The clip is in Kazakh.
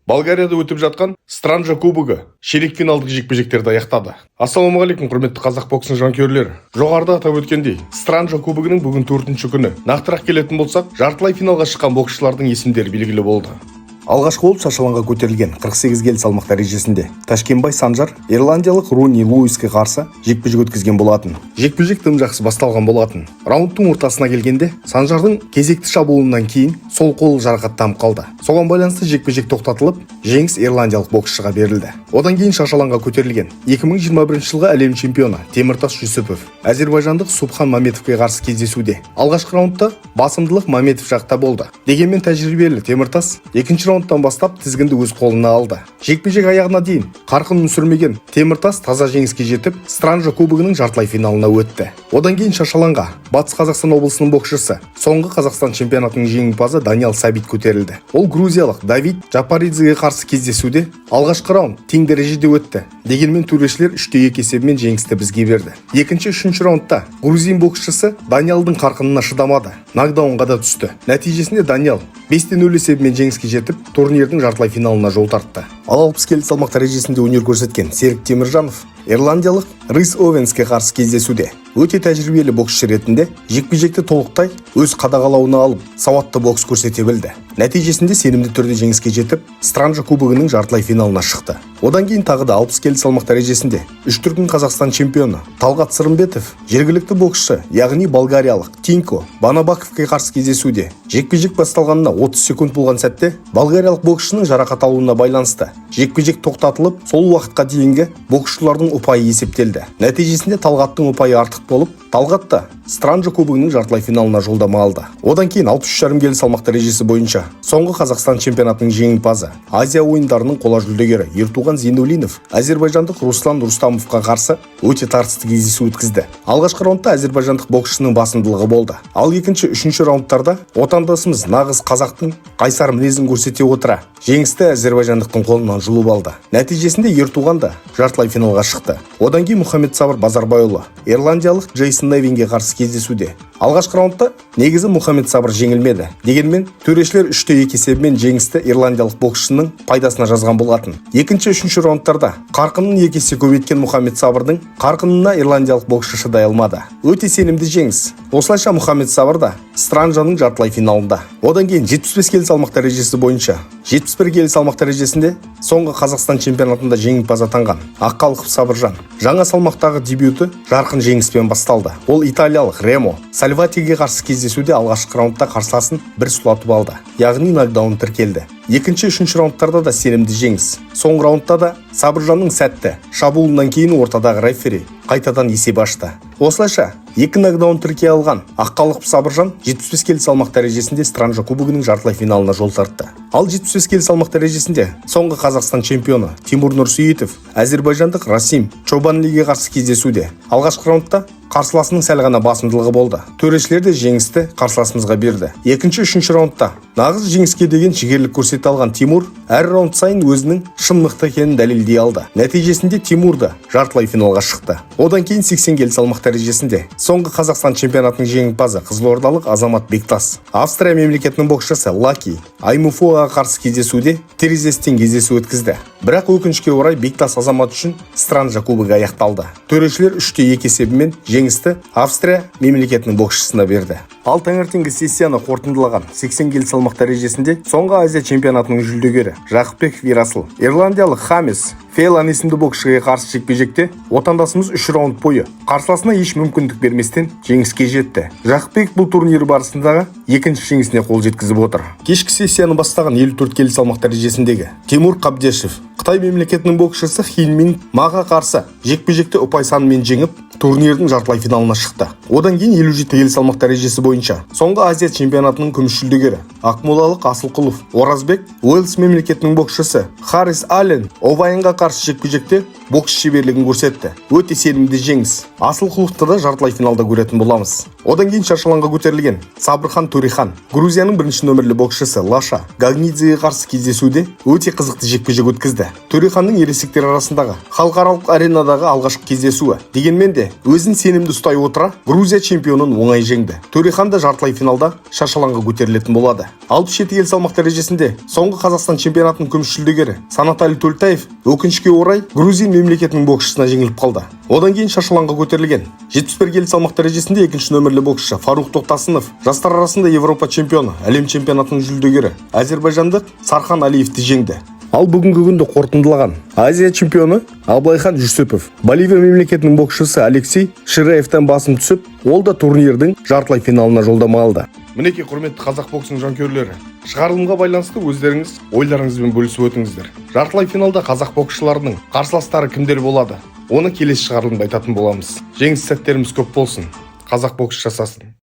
Болгарияда өтіп жатқан Странджа кубогы ширек финалдық жекпе-жектерді аяқтады. Ассалаумағалейкум, құрметті қазақ боксының жанкүйерлері! Жоғарыда атап өткендей, Странджа кубогының бүгін төртінші күні. Нақтырақ келетін болсақ, жартылай финалға шыққан боксшылардың есімдері белгілі болды. Алғашқы болып шаршы көтерілген 48 келі салмақ дәрежесінде Ташкенбай Санжар ирландиялық Руни Луиске қарсы жекпе-жек өткізген болатын. Жекпе-жек тым жақсы басталған болатын. Раундтың ортасына келгенде Санжардың кезекті шабуылынан кейін сол қолы жарақаттанып қалды. Соған байланысты жекпе-жек тоқтатылып, жеңіс ирландиялық боксшыға берілді. Одан кейін шаршы алаңға көтерілген 2021 жылғы әлем чемпионы Теміртас Жүсіпов әзербайжандық Субхан Маметовке қарсы кездесуде алғашқы раундта басымдылық Маметов жақта болды. Дегенмен тәжірибелі Теміртас екінші раундтан бастап тізгінді өз қолына алды. Жекпе-жек аяғына дейін қарқынын түсірмеген Теміртас таза жеңіске жетіп, Странджа кубогының жартылай финалына өтті. Одан кейін шаршы алаңға Батыс Қазақстан облысының боксшысы, соңғы Қазақстан чемпионатының жеңімпазы Даниял Сәбит көтерілді. Ол грузиялық Давид Джапаридзеге қарсы кездесуде алғашқы раунд тең дәрежеде өтті. Дегенмен төрешілер 3-2 есебімен жеңісті бізге берді. Екінші, үшінші раундта грузин боксшысы Даниялдың қарқынына шыдамады, нокдаунға да түсті. Нәтижесінде Даниял 5-0 есебімен жеңіске жетіп, турнирдің жартылай финалына жол тартты. Ал 60 келі салмақ дәрежесінде өнер көрсеткен Серік Теміржанов ирландиялық Рис Овенске қарсы кездесуде өте тәжірибелі боксшы ретінде жекпе-жекті толықтай өз қадағалауына алып, сауатты бокс көрсете білді. Нәтижесінде сенімді түрде жеңіске жетіп, Странджа кубогының жартылай финалына шықты. Одан кейін тағы да 60 келі салмақ дәрежесінде үш дүркін Қазақстан чемпионы Талғат Сырымбетов жергілікті боксшы, яғни болгариялық Тинко Банабаковке қарсы кездесуде жекпе-жек басталғанына 30 секунд болған сәтте болгариялық боксшының жарақат алуына байланысты жекпе-жек тоқтатылып, сол уақытқа дейінгі боксшылардың ұпайы есептелді. Нәтижесінде Талғаттың ұпайы артық болып, Талғат та Странджа кубогының жартылай финалына жолдама алды. Одан кейін 63,5 келі салмақ дәрежесі бойынша соңғы Қазақстан чемпионатының жеңімпазы, Азия ойындарының қола жүлдегері Ертуған Зейнуллинов әзербайжандық Руслан Рустамовқа қарсы өте тартысты кездесу өткізді. Алғашқы раундта әзербайжандық боксшының басымдылығы болды. Ал екінші, үшінші раундтарда отандасымыз нағыз қазақтың қайсар мінезін көрсете отыра, жеңісті әзербайжандықтың қолынан жұлып алды. Нәтижесінде Ертуған да жартылай финалға шықты. Одан кейін Мұхаммед Сабыр Базарбайұлы ирландиялық Джейсон Невинге қарсы кездесуде алғашқы раундта негізі Мұхаммед Сабыр жеңілмеді. Дегенмен төрешілер 3-2 есебімен жеңісті ирландиялық боксшының пайдасына жазған болатын. Екінші, үшінші раундтарда қарқынын екі есе көбейткен Мұхаммед Сабырдың қарқынына ирландиялық боксшы шыдай алмады. Өте сенімді жеңіс. Осылайша Мұхаммед Сабыр да Странджаның жартылай финалында. Одан кейін 75 келі салмақ дәрежесі бойынша 71 келі салмақ дәрежесінде соңғы Қазақстан чемпионатында жеңімпаз атанған Аққалықов Сабыржан жаңа салмақтағы дебюті жарқын жеңіспен басталды. Ол италиялық Ремо Сальватиге қарсы кездесуде алғашқы раундта қарсыласын бір сұлатып алды, яғни нокдаун тіркелді. Екінші, үшінші раундтарда да сенімді жеңіс. Соңғы раундта да Сабыржанның сәтті шабуылынан кейін ортадағы рефери қайтадан есеп ашты. Осылайша екі нокдаун тіркей алған Аққалықов Сабыржан 75 келі салмақ дәрежесінде Странджа кубогының жартылай финалына жол тартты. Ал 75 келі салмақ дәрежесінде соңғы Қазақстан чемпионы Тимур Нұрсейітов әзербайжандық Расим Чобанлиге қарсы кездесуде алғашқы раундта қарсыласының сәл ғана басымдылығы болды. Төрешілер де жеңісті қарсыласымызға берді. Екінші, үшінші раундта нағыз жеңіске деген жігерлік көрсете алған Тимур әр раунд сайын өзінің шын мықты екенін дәлелдей алды. Нәтижесінде Тимур да жартылай финалға шықты. Одан кейін 80 келі салмақ дәрежесінде соңғы Қазақстан чемпионатының жеңімпазы, қызылордалық Азамат Бектас Австрия мемлекетінің боксшысы Лаки Аймуфоға қарсы кездесуде терезесі кездесу өткізді. Бірақ өкінішке орай, Бектас Азамат үшін Странджа кубогы аяқталды. Төрешілер 3-2 есебімен жеңісті Австрия мемлекетінің боксшысына берді. Ал таңертеңгі сессияны қорытындылаған 80 келі салмақ дәрежесінде соңғы Азия чемпионатының жүлдегері Жақыпбеков Ерасыл ирландиялық Хамес Фейлан есімді боксшыға қарсы жекпе-жекте отандасымыз үш раунд бойы қарсыласына еш мүмкіндік берместен жеңіске жетті. Жақыпбеков бұл турнир барысындағы екінші жеңісіне қол жеткізіп отыр. Кешкі сессияны бастаған 54 келі салмақ дәрежесіндегі Тимур Қабдешев Қытай мемлекетінің боксшысы Хинмин Маға қарсы жекпе-жекті ұпай санымен жеңіп, турнирдің жартылай финалына шықты. Одан кейін 57 келі салмақ дәрежесі бойынша соңғы Азия чемпионатының күміс жүлдегері, ақмолалық Асылқұлов Оразбек Уэльс мемлекетінің боксшысы Харрис Аллен Овайнға қарсы жекпе-жекте бокс шеберлігін көрсетті. Өте сенімді жеңіс. Асылқұловты да жартылай финалда көретін боламыз. Одан кейін шаршы алаңға көтерілген Сабырхан Төрехан Грузияның бірінші нөмірлі боксшысы Лаша Гагнидзеге қарсы кездесуде өте қызықты жекпе-жек өткізді. Төреханның ересектер арасындағы халықаралық аренадағы алғашқы кездесуі. Дегенмен де өзін сенімді ұстай отыра, Грузия чемпионын оңай жеңді. Төрехан да жартылай финалда шаршы алаңға көтерілетін болады. 67 келі салмақ дәрежесінде соңғы Қазақстан чемпионатының күміс жүлдегері Санатали Төлтаев өкінішке орай грузин мемлекетінің боксшысына жеңіліп қалды. Одан кейін шаршы алаңға көтерілген 71 келі салмақ дәрежесінде екінші нөмірлі боксшы Фарух Тоқтасынов жастар арасында Европа чемпионы, әлем чемпионатының жүлдегері әзербайжандық Сархан Алиевті жеңді. Ал бүгінгі күнді қорытындылаған Азия чемпионы Абылайхан Жүсіпов Боливия мемлекетінің боксшысы Алексей Шираевтан басым түсіп, ол да турнирдің жартылай финалына жолдама алды. Мінекей, құрметті қазақ боксының жанкүйерлері, шығарылымға байланысты өздеріңіз ойларыңызбен бөлісіп өтіңіздер. Жартылай финалда қазақ боксшыларының қарсыластары кімдер болады, оны келесі шығарылымда айтатын боламыз. Жеңіс сәттеріміз көп болсын, қазақ бокс жасасын!